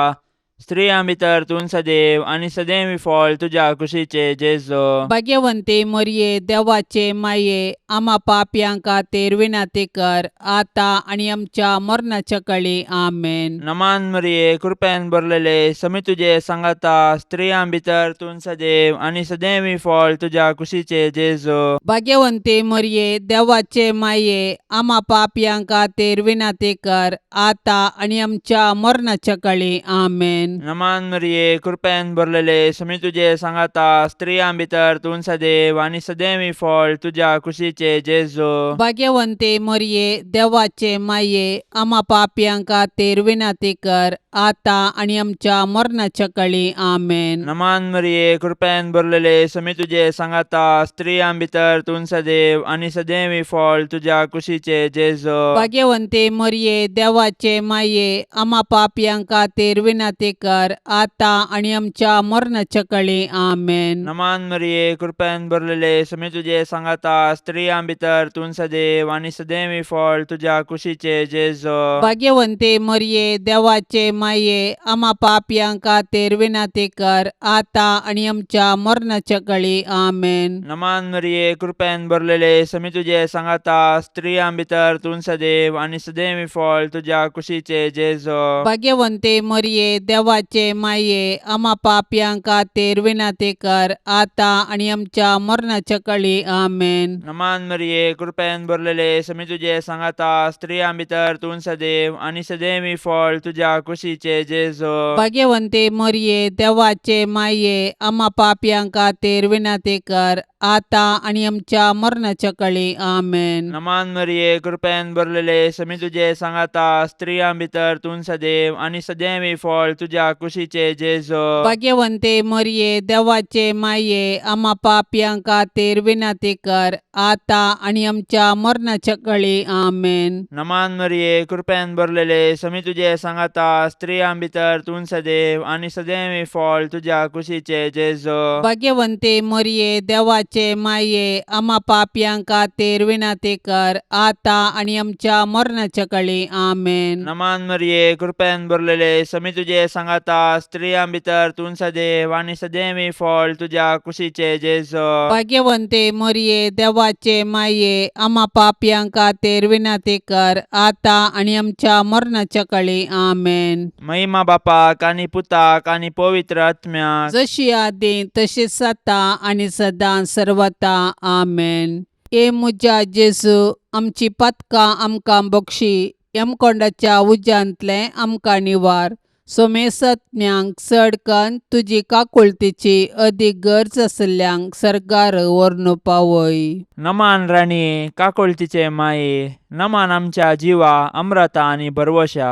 Speaker 3: स्त्रियां भितर तूं सदैव आनी सदैव फळ तुज्या कुशीचे जेजो.
Speaker 2: भाग्यवंती मरये, देवाचे माये, आमा पापयां खातीर विनंती कर आतां आनी आमच्या मरणाच्या कळी. आमेन.
Speaker 3: नमान मरिये, कृपेन भरलेले, समी तुजे सांगाता, स्त्रियां भितर तूं सदैव आनी सदैव फळ तुज्या कुशीचे जेजो.
Speaker 2: भाग्यवंती मरये, देवाचे माये, आमा पापयां खातीर विनंती कर आतां आनी आमच्या मरणाच्या कळी. आमेन.
Speaker 3: नमान मरिये, कृपेन भरलेले, समी तुजे सांगाता, स्त्रियां भितर तूं सदैव आनी सदैव फळ तुज्या कुशीचे जेजो.
Speaker 2: भाग्यवंती मरये, देवाचे माये, आमा पापयां खातीर विनंती कर आतां आनी आमच्या मरणाच्या कळी. आमेन.
Speaker 3: नमान मरिये, कृपेन भरलेले, समी तुजे सांगाता, स्त्रियां भितर तूं सदैव आनी सदैव फळ तुज्या कुशीचे जेजो.
Speaker 2: भाग्यवंती मरये, देवाचे माये, आमा पापयां खातीर विनंती कर आतां आनी आमच्या मरणाच्या कळी. आमेन.
Speaker 3: नमान मरिये, कृपेन भरलेले, समी तुजे सांगाता, स्त्रियां भितर तूं सदैव आनी सदैव फळ तुज्या कुशीचे जेजो.
Speaker 2: भाग्यवंती मरये, देवाचे माये, आमा पापयां खातीर विनंती कर आतां आनी आमच्या मरणाच्या कळी. आमेन.
Speaker 3: नमान मरिये, कृपेन भरलेले, समी तुजे सांगाता, स्त्रियां भितर तूं सदैव आनी सदैव फळ तुज्या कुशीचे जेजो.
Speaker 2: भाग्यवंती मरये, देवाचे माये, आमा पापयां खातीर विनंती कर आतां आनी आमच्या मरणाच्या कळी. आमेन.
Speaker 3: नमान मरिये, कृपेन भरलेले, समी तुजे सांगाता, स्त्रियां भितर तूं सदैव आनी सदैव फळ तुज्या कुशीचे जेजो.
Speaker 2: भाग्यवंती मरये, देवाचे माये, आमा पापयां खातीर विनंती कर आतां आनी आमच्या मरणाच्या कळी. आमेन.
Speaker 3: नमान मरिये, कृपेन भरलेले, समी तुजे सांगाता, स्त्रियां भितर तूं सदैव आनी सदैव फळ तुज्या कुशीचे जेजो.
Speaker 2: भाग्यवंती मरये, देवाचे माये, आमा पापयां खातीर विनंती कर आतां आनी आमच्या मरणाच्या कळी. आमेन.
Speaker 3: नमान मरिये, कृपेन भरलेले, समी तुजे सांगाता, स्त्रियां भितर तूं सदैव आनी सदैव फळ तुज्या कुशीचे जेजो.
Speaker 2: भाग्यवंती मरये, देवाचे माये, आमा पापयां खातीर विनंती कर आतां आनी आमच्या मरणाच्या कळी. आमेन.
Speaker 3: नमान मरिये, कृपेन भरलेले, समी तुजे सांगाता, स्त्रियां भितर तूं सदैव आनी सदैव फळ तुज्या कुशीचे जेजो.
Speaker 2: भाग्यवंती मरये, देवाचे माये, आमा पापयां खातीर विनंती कर आतां आनी आमच्या मरणाच्या कळी. आमेन.
Speaker 3: महिमा बापाक आनी पुताक आनी पवित्र आत्म्याक,
Speaker 2: जशी आदी तशीच आतां आनी सदां सर्वता. आमेन. ए म्हज्या जेजू, आमची पातकां आमकां बक्षी, यमकोंडाच्या उज्यांतलें आमकां निवार, सोमेसत्म्यांक चड कन्न तुजी काकुळतीची अदीक गरज आशिल्ल्यांक सर्गार व्हरून पावय.
Speaker 3: नमान राणये, काकुळतीचे माये, नमान आमच्या जिवा अमृता आनी भरवशा,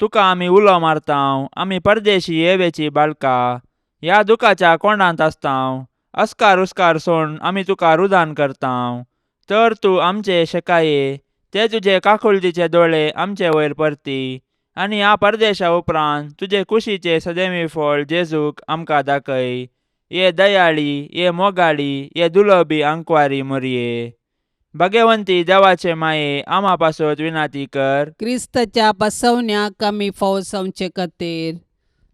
Speaker 3: तुका आमी उलो मारतांव, आमी परदेशी येवेची बाळका, ह्या दुखाच्या कोंडांत आसतांव, अस्कार उस्कार सोड आमी तुका रुदान करतांव, तर तूं आमचे शेकाये ते तुजे काकुळतीचे दोळे आमचे वयर परती आनी ह्या परदेशा उपरांत तुजे कुशीचे सदैवी फळ जेजूक आमकां दाखय. ये दयाळी, ये मोगाळी, ये दुलबी आंकवारी मोरये, भगवंती देवाचे माये, आमा पासत विनाती कर.
Speaker 2: क्रिस्ताच्या बसवण्याक आमी फावो जावचे खातीर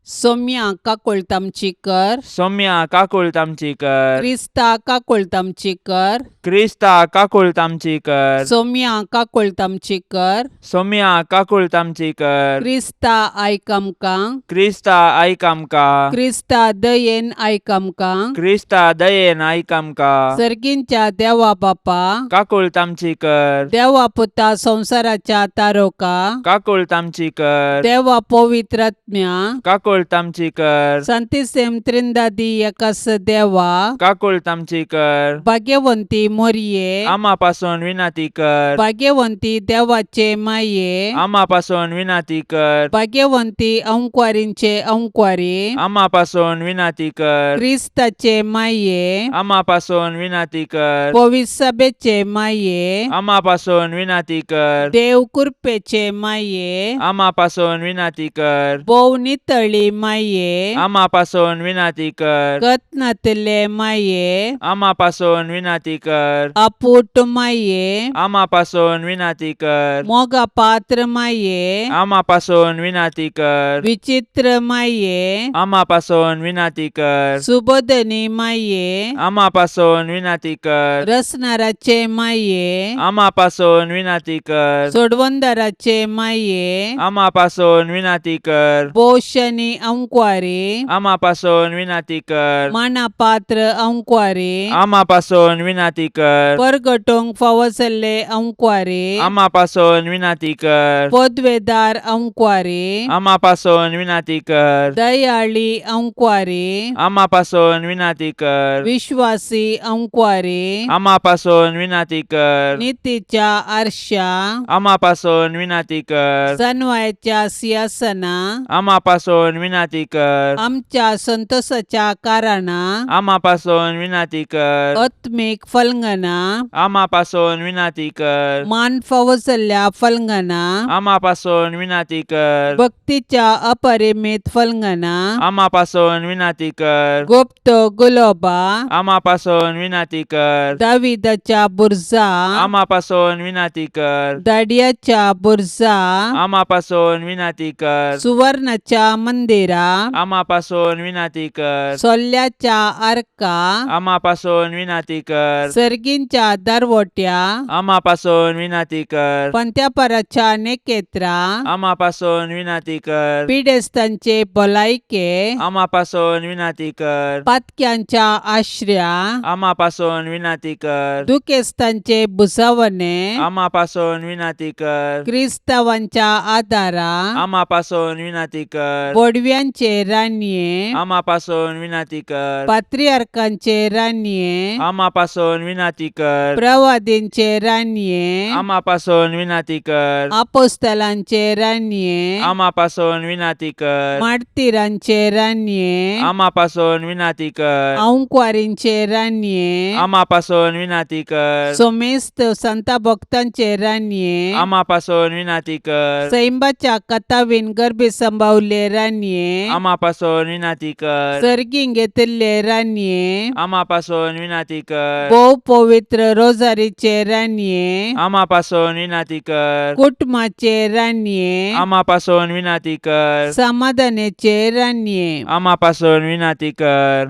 Speaker 2: सोम्या काकुळट आमची कर.
Speaker 3: सौम्या काकुळट आमची कर.
Speaker 2: क्रिस्ता काकुळट आमची कर.
Speaker 3: क्रिस्ता काकुळट आमची कर.
Speaker 2: सोम्या, काकुळट आमची कर.
Speaker 3: सोम्या, काकुळट आमची कर.
Speaker 2: क्रिस्ता, आयक आमकां.
Speaker 3: क्रिस्ता, आयक आमकां.
Speaker 2: क्रिस्ता, दयेन आयक आमकां.
Speaker 3: क्रिस्ता, दयेन आयक आमकां.
Speaker 2: सर्गींच्या देवा बापा,
Speaker 3: काकुळट आमची कर.
Speaker 2: देवा पुता, संवसाराच्या तारोका,
Speaker 3: काकुळट आमची कर.
Speaker 2: देवा पवित्रात्म्या,
Speaker 3: काकुळट आमची कर.
Speaker 2: संतिसेम त्रिंदादी एकास देवा,
Speaker 3: काकुळट आमची कर.
Speaker 2: भाग्यवंती मोरये,
Speaker 3: आमा पासून विनंती कर.
Speaker 2: भाग्यवंती देवाचे माये,
Speaker 3: आमा पासून विनंती कर.
Speaker 2: भाग्यवंती अंकवारींचे अंकवारी,
Speaker 3: आमा पासून विनंती कर.
Speaker 2: क्रिस्ताचे माये,
Speaker 3: आमा पासून विनंती कर.
Speaker 2: पविसभेचे माये,
Speaker 3: आमा पासून विनंती कर.
Speaker 2: देव कृपेचे माये,
Speaker 3: आमा पासून विनंती कर.
Speaker 2: भोव नितळी माये,
Speaker 3: आमा पासून विनंती कर.
Speaker 2: कत्नातले माये,
Speaker 3: आमा पासून विनंती कर.
Speaker 2: अपूट माये,
Speaker 3: आमा पासून विनंती कर.
Speaker 2: मोगा पात्र माये,
Speaker 3: आमा पासून विनंती कर.
Speaker 2: विचित्र माये,
Speaker 3: आमा पासून विनंती कर.
Speaker 2: सुबोधनी माये,
Speaker 3: आमा पासून विनंती कर.
Speaker 2: रसनाराचे माये,
Speaker 3: आमा पासून विनंती कर.
Speaker 2: सोडवंदाराचे माये,
Speaker 3: आमा पासून विनंती कर.
Speaker 2: पोषणी अंकवारी,
Speaker 3: आमा पासून विनंती कर.
Speaker 2: मानापात्र अंकवारी,
Speaker 3: आमा पासून विनंती कर.
Speaker 2: परगटोंक फावो जाल्ले अंकवारी,
Speaker 3: आमा पासून विनंती कर.
Speaker 2: पदवेदार अंकवारी,
Speaker 3: आमा पासून विनंती कर.
Speaker 2: दयाळी अंकवारी,
Speaker 3: आमा पासून विनंती कर.
Speaker 2: विश्वासी अंकवारी,
Speaker 3: आमा पासून विनंती कर.
Speaker 2: नितीच्या आरशा,
Speaker 3: आमा पासून विनंती कर.
Speaker 2: सनवायाच्या सिंहासना,
Speaker 3: आमा पासून विनंती कर.
Speaker 2: आमच्या संतोषाच्या कारणा,
Speaker 3: आमा पासून विनंती कर.
Speaker 2: आत्मीक फलंगना,
Speaker 3: आमा पासून विनंती कर.
Speaker 2: मान फावो जाल्ल्या फलंगना,
Speaker 3: आमा पासून विनंती कर.
Speaker 2: भक्तीच्या अपरिमित फलंगना,
Speaker 3: आमा पासून विनंती कर.
Speaker 2: गुप्त गुलोबा,
Speaker 3: आमा पासून विनंती कर.
Speaker 2: दाविदाच्या बुर्जा,
Speaker 3: आमा पासून विनंती कर.
Speaker 2: दाडियाच्या बुर्जा,
Speaker 3: आमा पासून विनंती कर.
Speaker 2: सुवर्णाच्या मंदिरा,
Speaker 3: आमा पासून विनंती कर.
Speaker 2: सोल्ल्याच्या आर्का,
Speaker 3: आमा पासून विनंती कर.
Speaker 2: सर्गींच्या दरवट्या,
Speaker 3: आमा पासून विनंती कर.
Speaker 2: पंत्यापराच्या नेकेत्रा,
Speaker 3: आमा पासून विनंती कर.
Speaker 2: पिडेस्तांचे भलायके,
Speaker 3: आमा पासून विनंती कर.
Speaker 2: पातक्यांच्या आश्र्या,
Speaker 3: आमा पासून विनंती कर.
Speaker 2: दुखेस्तांचे भुजावणे,
Speaker 3: आमा पासून विनंती कर.
Speaker 2: क्रिस्तावांच्या आदारा,
Speaker 3: आमा पासून विनंती कर.
Speaker 2: बोडव्यांचे रानये,
Speaker 3: आमा पासून विनंती कर.
Speaker 2: पात्रियार्कांचे रानये,
Speaker 3: आमा पासून विनंती कर.
Speaker 2: प्रवादींचे रानये,
Speaker 3: आमा पासून विनंती कर.
Speaker 2: आपोस्तलांचे रानये,
Speaker 3: आमा पासून विनंती कर.
Speaker 2: मार्तीरांचे रानये,
Speaker 3: आमा पासून विनंती कर.
Speaker 2: अंकवारींचे रानये,
Speaker 3: आमा पासून विनंती कर.
Speaker 2: सोमेस्त संता भक्तांचे रानये,
Speaker 3: आमा पासून विनंती कर.
Speaker 2: सैंबाच्या कथावीन गर्भी संभावले रानये,
Speaker 3: आमा पासून विनंती कर.
Speaker 2: सर्गीं घेतिल्ले रानये,
Speaker 3: आमा पासून विनंती कर.
Speaker 2: भोव पवित्र रोजारीचे रानये,
Speaker 3: आमा पासून विनंती कर.
Speaker 2: कुटुंबाचे रानये,
Speaker 3: आमा पासून विनंती कर.
Speaker 2: समाधानाचे रानये,
Speaker 3: आमा पासून विनंती कर.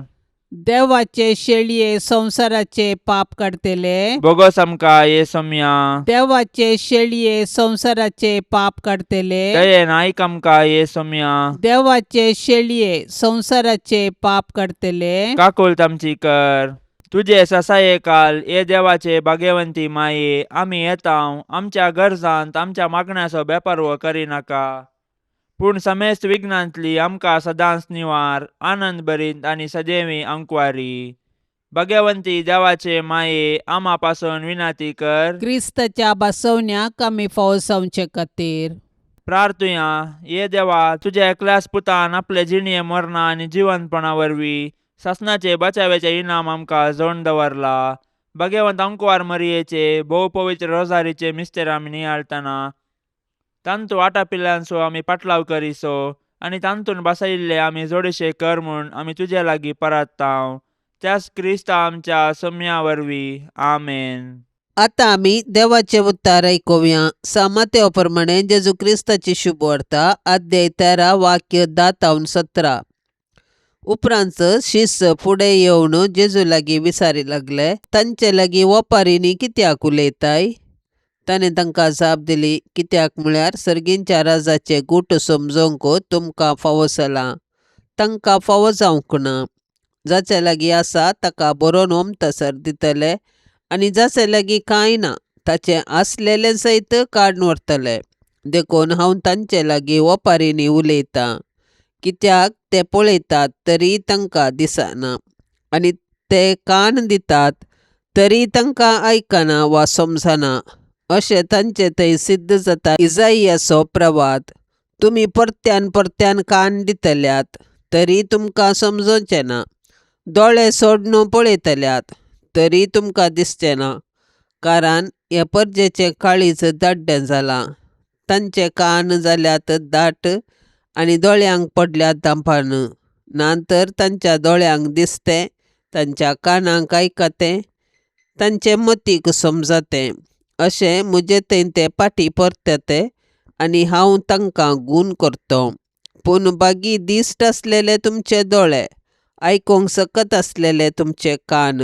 Speaker 2: देवाचे शेळये संवसाराचे पाप काडतले,
Speaker 3: बोगोस आमकां ये सोम्या.
Speaker 2: देवाचे शेळये संवसाराचे पाप काडतले,
Speaker 3: दयेन आयक आमकां ये सोम्या.
Speaker 2: देवाचे शेळये संवसाराचे पाप काडतले,
Speaker 3: काकुळट आमची कर. तुजे ससाये काल ये देवाचे भाग्यवंती माये, आमी येता आमच्या गरजांत आमच्या मागण्याचो बेपारवो करिनाका, पूण समेस्त विघ्नांतली आमकां सदांच निवार, आनंद भरीत आनी सदैवी अंकवारी. भाग्यवंती देवाचे माये, आमा पासून विनंती कर.
Speaker 2: क्रिस्ताच्या बसवण्याक आमी फावो जावचे खातीर.
Speaker 3: प्रार्थुया. ये देवा, तुज्या एकल्याच पुतान आपले जिणये मरणा आनी जिवंतपणा वरवीं सासणाचे बचाव्याचे इनाम आमकां जोड दवरला. भाग्यवंत अंकवार मरियेचे भोव पवित्र रोजारीचे मिस्तेर आमी नियाळटना तांतू आटापिल्ल्यांचो आमी पाटलाव करिसो आनी तांतून बसयिल्ले आमी जोडीशे कर म्हूण आमी तुजे लागीं परात्तांव, त्याच क्रिस्ता आमच्या सम्या वरवीं. आमेन.
Speaker 4: आतां आमी देवाचें उत्तर आयकुया. सामातेव प्रमाणे जेजू क्रिस्ताची शुभ वार्ता, अध्याय 13, वाक्य 10 17. उपरांत शिस फुडें येवन जेजू लागीं विचारी लागले, तांचे लागीं ओपारींनी कित्याक उलयताय? ताणें तांकां जाप दिली, कित्याक म्हळ्यार सर्गींच्या राजाचें गूट समजूंक तुमकां फावो जालां, तांकां फावो जावंक ना. जाचे लागीं आसा ताका बरोवन ओमतसर दितले आनी जाचे लागीं कांय ना ताचें आसलेलें सयत काडून व्हरतले. देखून हांव तांचे लागीं ओपारींनी उलयतां, कित्याक ते पळयतात तरी तांकां दिसना आनी ते कान दितात तरी तांकां आयकना वा समजना. अशें तांचे थंय सिद्ध जाता इजाइयाचो प्रवाद, तुमी परत्यान परत्यान कान दितल्यात तरी तुमकां समजोचें ना, दोळे सोडून पळयतल्यात तरी तुमकां दिसचें ना, कारण हे परजेचें काळीज दाड्डें जालां, तांचे कान जाल्यात दाट आनी दोळ्यांक पडल्यात धांपान, ना तर तांच्या दोळ्यांक दिसतें, तांच्या कानांक आयकतें, तांचे मतीक समजतें, अशें म्हजे थंय ते फाटीं परतते आनी हांव तांकां गूण करतो. पूण बागी दिश्ट आसलेले तुमचे दोळे, आयकूंक सकत आसलेले तुमचे कान.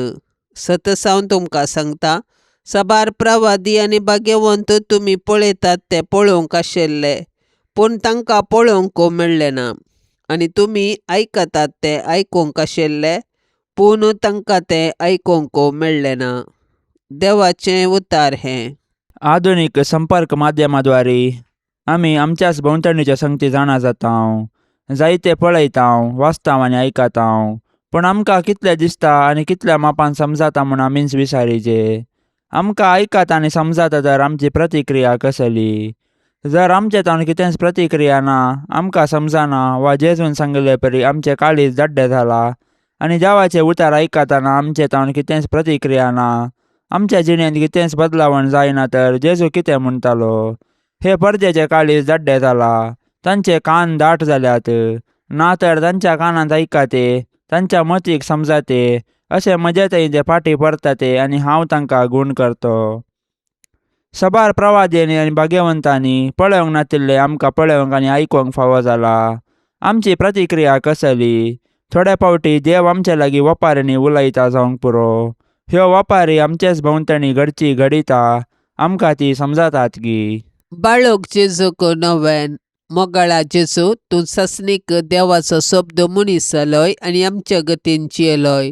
Speaker 4: सतस हांव तुमकां सांगता, साबार प्रवादी आनी भाग्यवंत तुमी पळयतात ते पळोवंक आशिल्ले, पूण तांकां पळोवंक मेळ्ळें ना, आनी तुमी आयकतात ते आयकूंक आशिल्ले, पूण तांकां तें आयकूंक मेळ्ळें ना. देवाचें उतार हें.
Speaker 3: आधुनीक संपर्क माध्यमाद्वारे आमी आमच्याच भोंवतणीच्या संगती जाणा जाता, जायते पळयता, वाचता आनी आयकता, पूण आमकां कितलें दिसता आनी कितल्या मापान समजाता म्हूण आमीच विचारीचे. आमकां आयकता आनी समजाता तर आमची प्रतिक्रिया कसली? जर आमचे तावन कितेंच प्रतिक्रिया ना, आमकां समजना वा जेजून सांगिल्ले परी आमचें काळीज दाड्डें जालां आनी देवाचें उतार आयकतना आमचे तावन कितेंच प्रतिक्रिया ना, आमच्या जिणेंत कितेंच बदलावण जायना तर जेजू कितें म्हणटालो? हे परजेचें काळीज दाड्डें जालां, तांचे कान दाट जाल्यात, ना तर तांच्या कानांत आयकते, तांच्या मतीक समजाते, अशें म्हजे थंय ते फाटीं परतते आनी हांव तांकां गूण करतो. साबार प्रवाद्यांनी आनी भाग्यवंतांनी पळोवंक नातिल्लें आमकां पळोवंक आनी आयकूंक फावो जालां. आमची प्रतिक्रिया कसली? थोडे फावटी देव आमचे लागीं वपारींनी उलयता जावंक पुरो. ह्यो वपारी आमचेच भोंवतणी घडची घडिता आमकां ती समजातात गी?
Speaker 4: बाळोक जेजूक नव्यान. मोगाळा जेजू, तूं सासणीक देवाचो शब्द मनीस जालोय आनी आमच्या गतीन जियेलोय.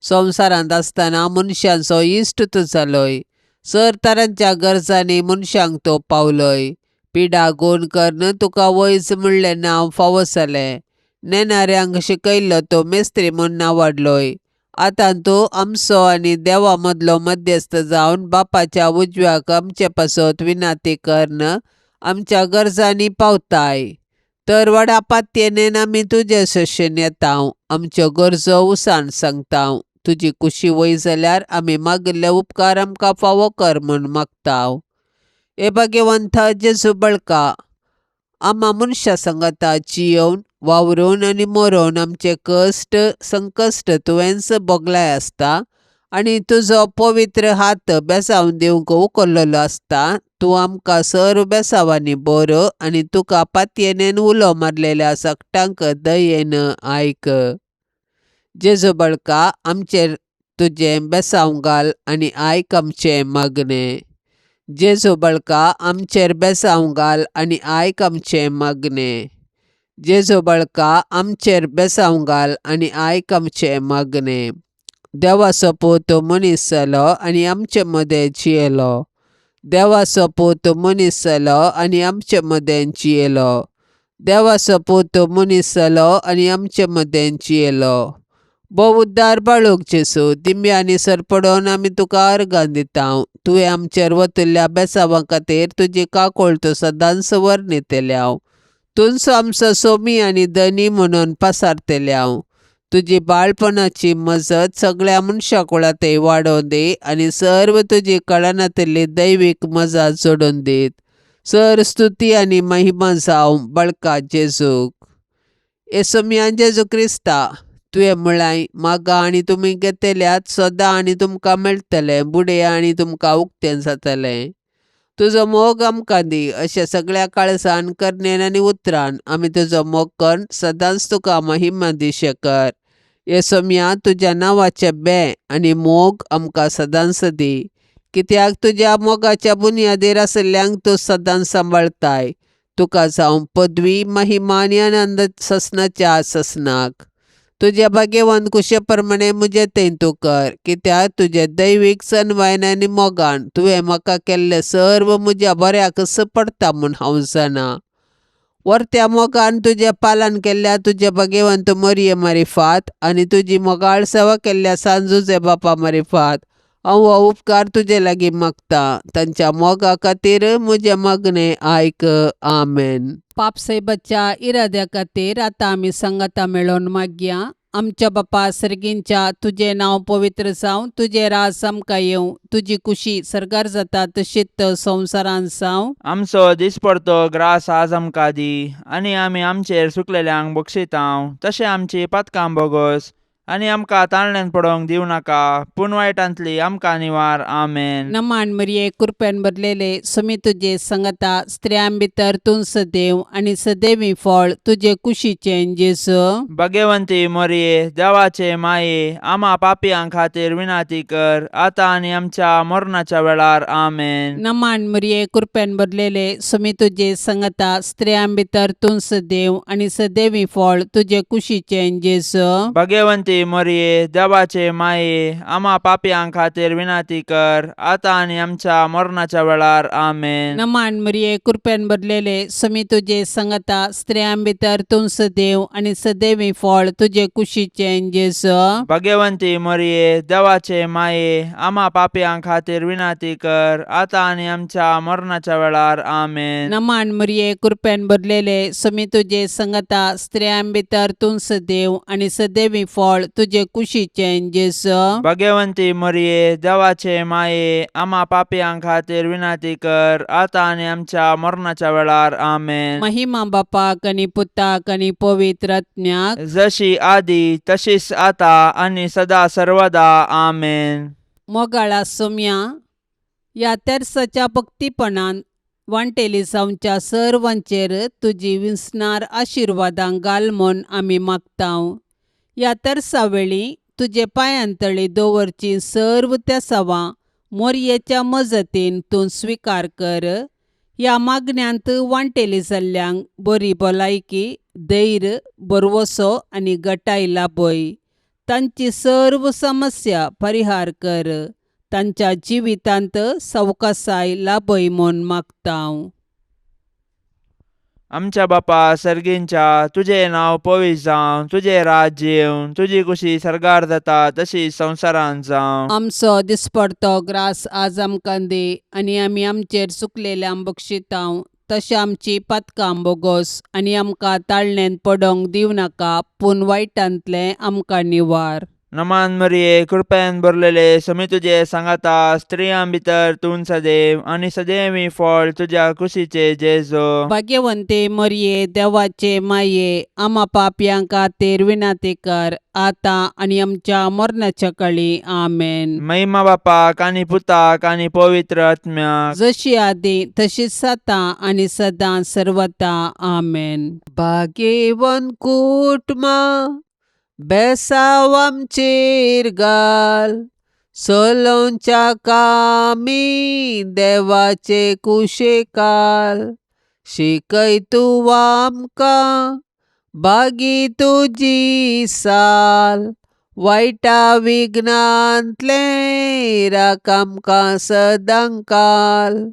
Speaker 4: संवसारांत आसतना मनशांचो इश्ट तूं जालोय. सर तरांच्या गरजांनी मनशांक तो पावलोय. पिडा गूण करून तुका वैज म्हणलें नांव फावो जालें. नेणाऱ्यांक शिकयल्लो तो मेस्त्री म्हूण नांवाडलोय. आतां तूं आमचो आनी देवा मदलो मध्यस्थ जावन बापाच्या उजव्याक आमचे पासत विनाती करून आमच्या गरजांनी पावताय. तर व्हडा पातयेन आमी तुजे सशेन येता, आमच्यो गरजो उसान सांगता. तुजी कुशी वय जाल्यार आमी मागिल्ले उपकार आमकां फावो कर म्हूण मागता. हे भाग्यवंता जेजू बळका, आमा मनशां सांगाता जियोवन वावरून आनी मरोवन आमचे कश्ट संकश्ट तुवेंच भोगलाय आसता आनी तुजो पवित्र हात बेसावन दिवंक उखल्लेलो आसता. तूं आमकां सर्व बेसावांनी बरो आनी तुका पातयेन उलो मारलेल्या सगटांक दयेन आयक. जेजू बळका, आमचेर तुजें बेसांव घाल आनी आयक आमचें मागणें. जेजू बळका, आमचेर बेसांव घाल आनी आयक आमचें मागणें. जेजू बळका, आमचेर बेसांव घाल आनी आयक आमचें मागणें. देवाचो पूत मनीस जालो आनी आमचे मदें जियेलो. देवाचो पूत मनीस जालो आनी आमचे मदें जियेलो. देवाचो पूत मनीस जालो आनी आमचे मदें जियेलो. भोव उद्दार बाळूक जेजू, दिंब्यांनी सरपडोवन आमी तुका अर्गां दिता. तुवें आमचेर वतिल्ल्या बेसांवां खातीर तुजी काकूळट सदांच वर्णितल्या. तूंच आमचो सोमी आनी धनी म्हणून पासारतल्या. तुजी बाळपणाची मजत सगळ्या मनशा कुळांतय वाडोवन दी आनी सर्व तुजी कळनातिल्ली दैवीक मजा जोडून दीत. सर स्तुती आनी महिमा जावं बळका जेजूक. येसोमया जेजू क्रिस्ता, तुवें म्हळांय, मागा आनी तुमी घेतल्यात, सोदा आनी तुमकां मेळटलें, बुडया आनी तुमकां उक्तें जातलें. तुजो मोग आमकां दी. अशें सगळ्या काळजान, करणेन आनी उतरान आमी तुजो मोग करून सदांच तुका महिमा दिशे कर. येसोम्या, तुज्या नांवाचें बें आनी मोग आमकां सदांच दी, कित्याक तुज्या मोगाच्या बुन्यादीर आशिल्ल्यांक तूं सदांच सांबाळताय. तुका जावं पदवी, महिमा आनी आनंद ससनाच्या ससनाक. तुज्या भाग्यवंत कुशे प्रमाणे म्हजें थंय तूं कर, कित्याक तुजे दैवीक सनवायन आनी मोगान तुवें म्हाका केल्लें सर्व म्हज्या बऱ्याकच पडटा म्हूण हांव जाणा. वर्त्या मोगान तुजें पालन केल्ल्या तुज्या भाग्यवंत मोरये मारिफात आनी तुजी मोगाळ सेवा केल्ल्या सांजुजे बापा मारिफात हांव हो उपकार तुजे लागीं मागता. तांच्या मोगा खातीर म्हजें मागणें आयक. आमेन.
Speaker 2: पापसाहेबाच्या इराद्या खातीर आतां आमी सांगाता मेळोवन मागया. आमच्या बापा सर्गींच्या, तुजें नांव पवित्र जावं, तुजें राज आमकां येवं, तुजी कुशी सर्गार जाता तशीच संवसारांत जावं.
Speaker 3: आमचो दिसपडतो ग्रास आज आमकां दी आनी आमी आमचेर सुकलेल्यांक बक्षितांव तशें आमची पातकां बोगोस आनी आमकां ताळण्यान पडोवंक दिवं नाका पूण वायटांतली आमकां निवार. आमेन.
Speaker 2: नमान मरिये, कृपेन भरलेले, सुमी तुजे संगता, स्त्रियां भितर तूं सदैव आनी सदैवी फळ तुजे कुशीचें जेजू.
Speaker 3: भगवंती मोरये, देवाचे माये, आमा पापयां खातीर विनंती कर आतां आनी आमच्या मरणाच्या वेळार. आमेन.
Speaker 2: नमान मरिये, कृपेन भरलेले, सुमी तुजे संगता, स्त्रियां भितर तूं सदैव आनी सदैवी फळ तुजे कुशीचें जेजू.
Speaker 3: भगवंती मोरये, देवाचे माये, आमा पापयां खातीर विनंती कर आतां आनी आमच्या मरणाच्या वेळार. आमेन.
Speaker 2: नमान मरिये, कृपेन भरलेले, सुमी तुजे संगता, स्त्रियां भितर तूं सदैव आनी सदैवी फळ तुजे कुशीचें जेजू.
Speaker 3: भगवंती मोरये, देवाचे माये, आमा पापयां खातीर विनंती कर आतां आनी आमच्या मरणाच्या वेळार. आमेन.
Speaker 2: नमान मरिये, कृपेन भरलेले, सुमी तुजे संगता, स्त्रियां भितर तूं सदैव आनी सदैवी फळ तुजे कुशीचें जेजू.
Speaker 3: भगवंती मोरये, देवाचे माये, आमा पापयां खातीर विनंती कर आतां आनी आमच्या मरणाच्या वेळार. आमेन.
Speaker 2: महिमा बापाक आनी पुताक आनी पवित्र आत्म्याक,
Speaker 3: जशी आदी तशीच आता आनी सदा सर्वदा. आमेन.
Speaker 2: मोगाळा सोम्या, ह्या तेर्साच्या भक्तीपणान वांटेली जावच्या सर्वांचेर तुजी विसणार आशिर्वादां घाल म्हूण आमी मागतांव. ह्या तेर्सा वेळी तुजे पांयांतळी दवरची सर्व तेसावां मोरयेच्या मजतीन तूं स्विकार कर. ह्या मागण्यांत वांटेली जाल्ल्यांक बरी भलायकी, धैर्य, भरवसो आनी गटाय लाभय. तांची सर्व समस्या परिहार कर. तांच्या जिवितांत सवकासाय लाभय म्हूण मागतांव.
Speaker 3: आमच्या बापा सर्गींच्या, तुजें नांव पवित्र जावं, तुजें राज्य येवं, तुजी कुशी सर्गार जाता तशी संवसारांत जावं.
Speaker 2: आमचो दिसपडतो ग्रास आज आमकां दी आनी आमी आमचेर चुकलेल्यांक बक्षितांव तशें आमची पातकां बोगोस आनी आमकां ताळणेंत पडोवंक दिवं नाका पूण वायटांतलें आमकां निवार.
Speaker 3: नमान मरिये, कृपेन भरलेले, समी तुजे सांगाता, स्त्रियां भितर तूं सदैव आनी सदैवी फळ तुज्या कुशीचे जेजो.
Speaker 2: भाग्यवंते मरिये, देवाचे माये, आमा पापयां खातीर विनंती कर आतां आनी आमच्या मरणाच्या कळी. आमेन.
Speaker 3: महिमा बापाक आनी पुताक आनी पवित्र आत्म्याक,
Speaker 2: जशी आदी तशीच आतां आनी सदां सर्वता. आमेन.
Speaker 4: भाग्यवंत कुटुंबा, बेसांव आमचेर घाल, चलोवच्या कामी देवाचे कुशेकाल. शिकय तूं आमकां बागी तुजी साल, वायटा विघ्नांतलें राख आमकां सदांकाल.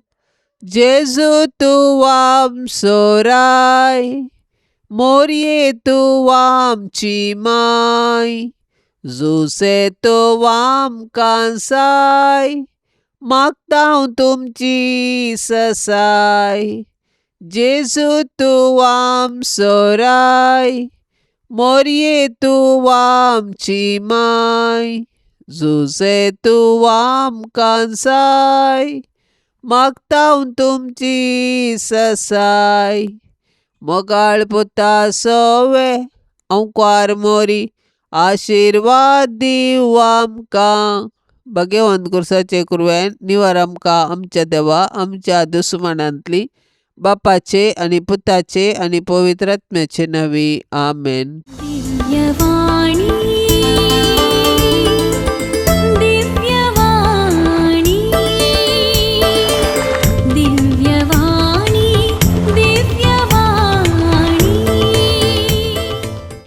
Speaker 4: जेजू तूं आमचो राय, मोरये तूं आमची माय, जुसे तूं आमकां साय, मागता हांव तुमची ससाय. जेजू तूं आमचो राय, मोरये तूं आमची माय, जुसे तूं आमकां साय, मागता हांव तुमची ससाय. मोगाळ पुता सोवे अंकुर मोरी, आशिर्वाद दिवं आमकां. भगेवंत कुर्साचे कुरवेन निवार आमकां आमच्या देवा आमच्या दुस्मानांतली बापाचे आनी पुताचे आनी पवित्र आत्म्याचे नांवी आमेन.
Speaker 1: दिव्यवाणी.